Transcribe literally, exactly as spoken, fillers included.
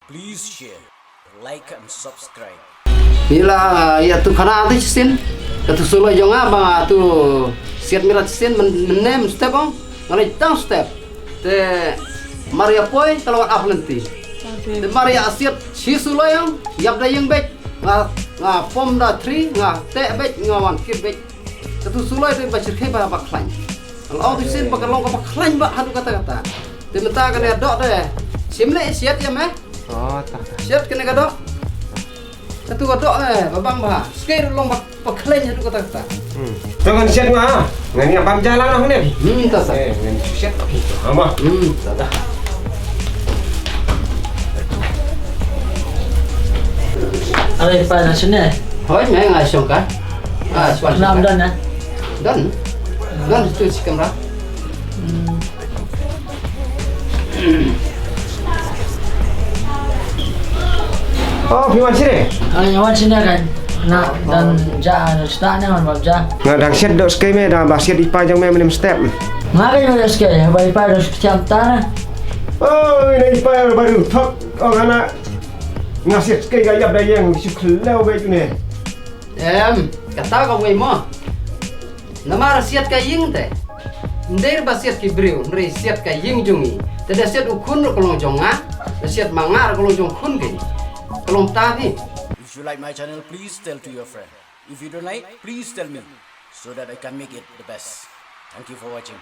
Please share, like and subscribe. Ngi la ïa tu khana tu shisien. Katu suloi jong nga ba nga tu siat mira shisien men, men ne men step ong. Nga leit tang step. Te mar ïa poi ka la wan ap lynti. Te mar ïa siat shi suloi ong, ïap da ïing beit. Nga, nga pom da three, nga teh beit, nga wan kit beit. Katu suloi te ba shyrkhei ba, ba khlaiñ. Nga la ong tu shisien ba ka long kaba khlaiñ ba haduh katta katta. Te mynta kane doh te. Shim leh siat ïa me. Oh, ta. Siat kane ka doh. Katu ka doh, eh, ba bang ba. Skei ruh long ba, ba khlaiñ haduh katta katta. Hmm. To ngan siat nga. Ngan ïa bam ja lang noh ne. Hmm, ta sa. Eh, ngan siat. Ama. Hmm, ta ta. Are pa na sene. Hoi, me nga shong ka. Ah, shong. Nam don na. Don. Don tu si kamra. Hmm. Oh, phi wan sini? Ah, nga wan sini kan. Na, don ja, na sita ne wan bam ja. Nga dang siat doh skei me, da ba siat i pa jong me mynne step. Nga kan wan skei, ba i pa doh skei jam ta na. Oh, ina i pa baru thok. Oh, nga na. Nga siat skei ga ïap da ïing, shu khlem ba june. Em, kata kawei mo. Namar siat ka ïing te. Ym dei ba siat ki briew, hynrei siat ka ïing jong ngi. Te da siat u khun ruh ka long jong nga, da siat ma nga ruh ka long jong khun keiñ. Ka long ta phi. If you like my channel, please tell to your friend. If you don't like, please tell me so that I can make it the best. Thank you for watching.